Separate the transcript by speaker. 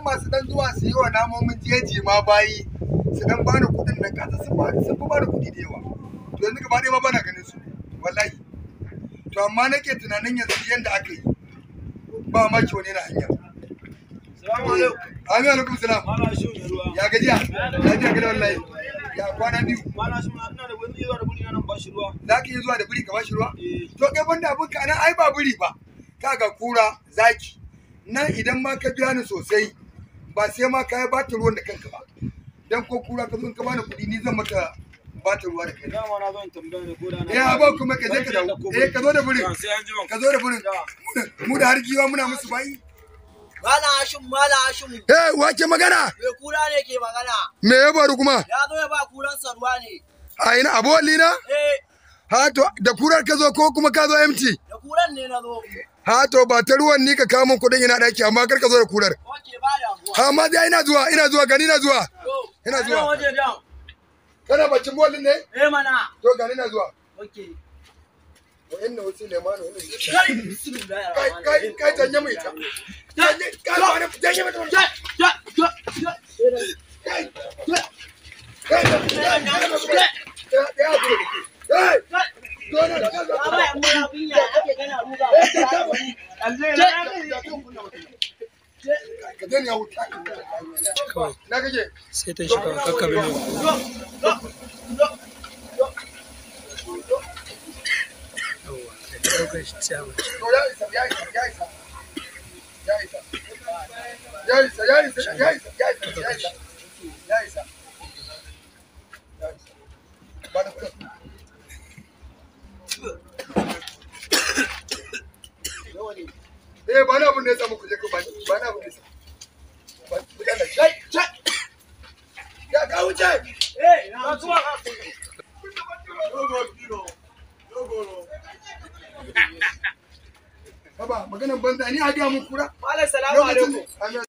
Speaker 1: masu dan zuwa su yi wa namomin jeji ma bayi su dan bani kuɗin nan, kasa sun ba sun fi bani kuɗi da yawa. To yanzu gaba ɗaya ma bana ganin su wallahi. To amma nake tunanin yanzu yanda aka yi ba ma kyau ne na hanya.
Speaker 2: Salamu alaikum.
Speaker 1: Amin, alaikum salam.
Speaker 2: Malam Shehu mai ruwa.
Speaker 1: Ya gajiya? Lafiya gada wallahi. Ya kwana biyu.
Speaker 2: Malam Shehu, ina da wani zuwa da buri na nan ba shi ruwa.
Speaker 1: Za ka iya zuwa da biri ka bashi ruwa?
Speaker 2: Eh.
Speaker 1: To kai banda abin ka nan ai ba biri ba. Kaga kura zaki. Nan idan ma ka biya ni sosai ba sai ma ka ba ta ruwan da kanka ba. Dan ko kura ka zo in ka bani kuɗi ni zan mata ba ta ruwa da kai.
Speaker 2: Dama na zo in tambaya ne ko da na.
Speaker 1: Eh, ba kuma ka je ka dawo. Eh, ka zo da birin.
Speaker 2: Sai an jima.
Speaker 1: Ka zo da birin. Mu da har giwa muna musu bayi.
Speaker 3: Malam Hashim, Malam Hashim,
Speaker 1: Eh, wace magana?
Speaker 3: mai kura ne ke magana.
Speaker 1: Me ya faru kuma?
Speaker 3: Ya zo ya ba kuransa ruwa ne.
Speaker 1: A ina abu na?
Speaker 3: Eh,
Speaker 1: Ha to da kurar ka zo ko kuma ka zo empty?
Speaker 3: da kuran ne na zo.
Speaker 1: Ha to ba ta ruwan ni ka kawo min kuɗin ina ɗaki amma kar ka zo da kurar.
Speaker 3: Oke, ba damuwa.
Speaker 1: Ha amma dai ina zuwa, ina zuwa, gani na zuwa.
Speaker 3: To,
Speaker 1: Ina zuwa.
Speaker 3: nan waje dan.
Speaker 1: Kana bakin bolin ne?
Speaker 3: Eh mana.
Speaker 1: To gani na zuwa.
Speaker 3: Oke.
Speaker 1: Wa inna Sulemanu wa inna
Speaker 3: Kai, bismillahir
Speaker 1: kai kai kai janye mu ita. Janye kai ba wani janye mu ita.
Speaker 3: Kai, kai, kai.
Speaker 1: Kai kai kai kai. Ya ya kai. Zo nan ka zo.
Speaker 3: Ba ya mura binya kake kana ruga.
Speaker 1: Ka daina yawo.
Speaker 4: Kawai
Speaker 1: Na kake?
Speaker 4: sai ta shiga kakkabe mai. Yawwa, kai ta ɗaukar shi ciyawa.
Speaker 1: To ya isa, ya isa, ya isa. Ya isa. Ya isa, ya isa, ya isa, ya isa, ya isa. Ya isa. Ya isa. Ba da kuɗin. Eh, ba na abin da ya samu ku je ku ba ni, ba na abin da ya samu. Ba ku dana. Kai, kai. Ya ka wuce.
Speaker 3: Eh, na zuwa.
Speaker 1: Haba, maganan banza ni a ga mun kura.
Speaker 3: Malam, salamu alaikum.
Speaker 1: Lokacin